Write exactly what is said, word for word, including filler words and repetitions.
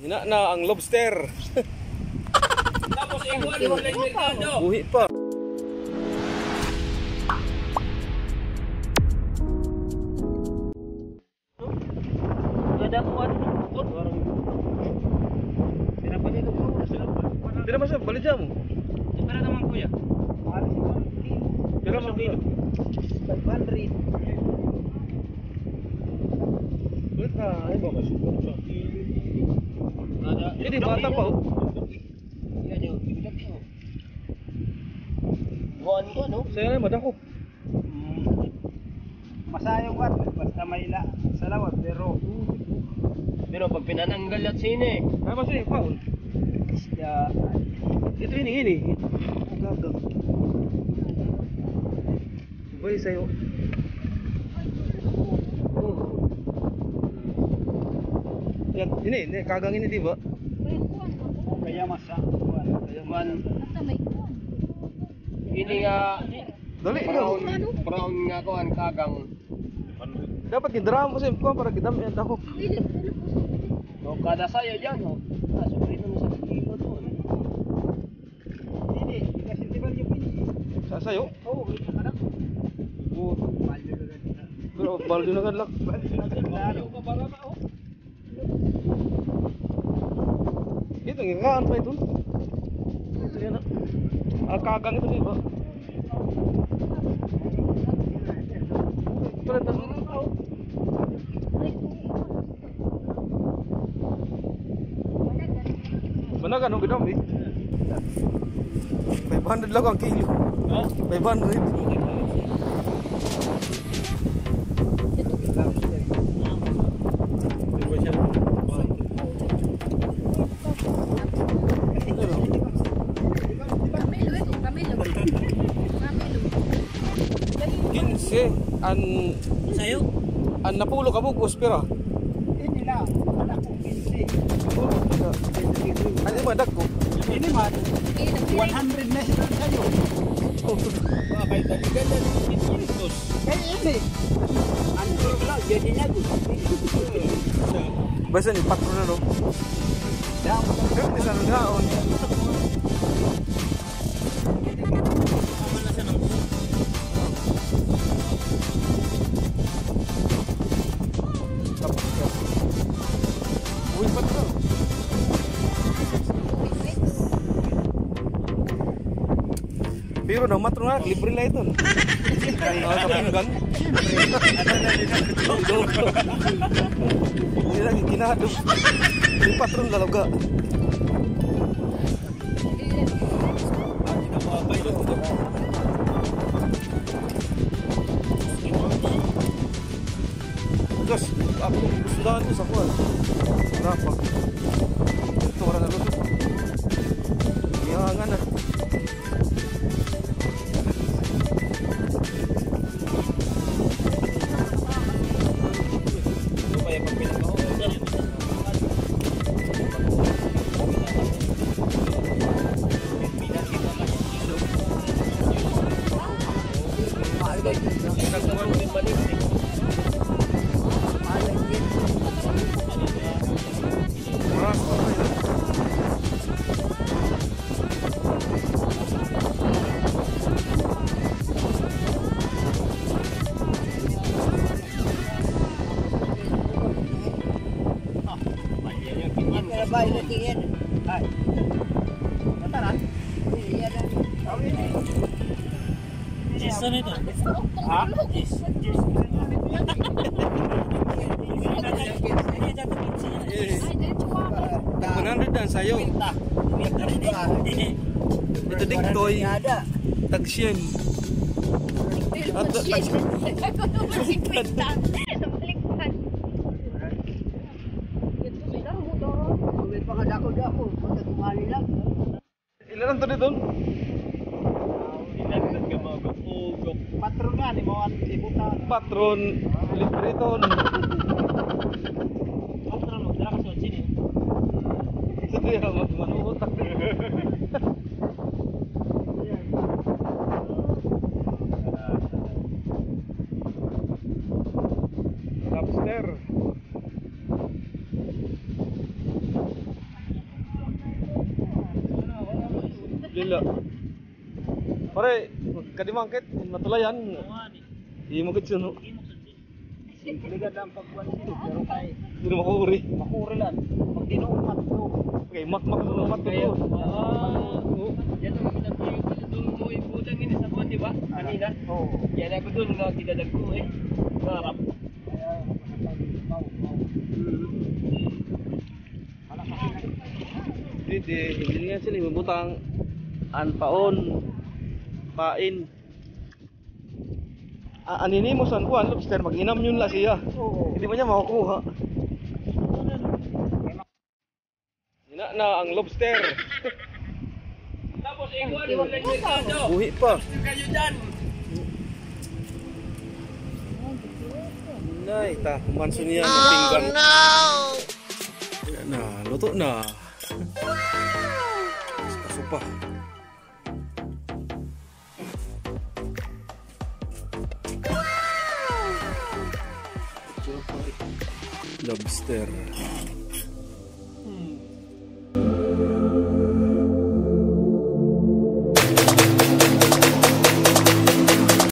Ina na ang lobster. Tapos ikaw, ano, wala yung merkado. Buhi pa. Ada kuan. Pira pa dito, bro? Pira man siya? Balidya mo. Pira naman, kuya? Pira man, kuya? Five hundred. Ulit na, ay, ba, mas sa kilo. Hindi, bata pa, oh. Yan, yung, yung, yung. Buwan ko, no? Sa'yo na, madako. Mm. Masayang wat, basta may la-, salawa, pero, pero pag pinananggal at sini. Ah, masayang paon. Isda. Ito ini, ini. Gagang. Uy, sayo. Yan, ini, ini, kagang ini, di ba? Kaya masa, kuwan, kaya kuwan. Ini nga, dali, brown, brown nga kuwan, kagang. Dapat gidara mo sa kuwan para gidam-, yan, dako. O, kada sayo yan, o. Ah, sobrino mo sa kilo doon. Hindi, kasi di ba yung pin-, sa sayo? Oo, yung anak. Oo. Balyo na lang. Pero balyo na lang. Balyo na lang. Ito, ngingaan pa ito. Ito yan, ah. Ah, kagang ito, di ba? Ito, ito. Managan, no, gidam, eh. Five hundred lang an kilo. Ha? Five hundred. Kinse an sayo. An napulo ka bug-os, pira? Ini na, anak ko, kinse. Ano man, dagko? Ini man, one hundred na siya sayo. Kay ini. Ano ba, yan din ako. Basta ni patron na, no? Pero di sa nagaon. Uy, patron. Pero na, matron na, libre na ito. Ah, sa pinggan. Hindi lagi kinahadlok. Di patron lalaga. Diyos, ako, gusto na ito sa kuwan. Rapag. Ito, wala na lusot. Iyangan na. Ay. Mataran? Cheese na ito. Ha? Cheese. One hundred an sayo. Ito diktoy. Tag syen. Singkwenta. Baliktad. May pangadako-dako. Pagkatumali lang. Ilan an to didto? Ilan an ka mag-ugok? Patron nga, ni mo an ibutan. Patron, libre ton. Patron, magdala ka sa sini. Sige, mag-, manuot. Lobster. Pare, kadi mangkit, matulayan. Imo kitsun, no? Ligad lang pagkuan sila, pero kay diri makuri. Makuri lang. Pag tinuod, matto. Okay, makmak, makmak, makmak. Kaya, ah, oo. Yan ang pinag-, yung pinag-, mo yung budang ini sa kuwan, di ba? Kanina. Oo. Yan ako dun, no, kidadagko, eh. Harap. Kaya, makakapag-, mau, mau. Mm. Didi, hindi nga sila mabutang an paon, pain. Ah, an ini mo san kuan, lobster, mag-inam yun la siya. Oo. Hindi man niya makukuha. Ina na ang lobster. Tapos ikuan mo lang yung sado. Buhi pa. Gusto kayo dyan. Nay, ta, human siya niya, pinggan. Ayan na, luto na. Supa-supa. Lobster.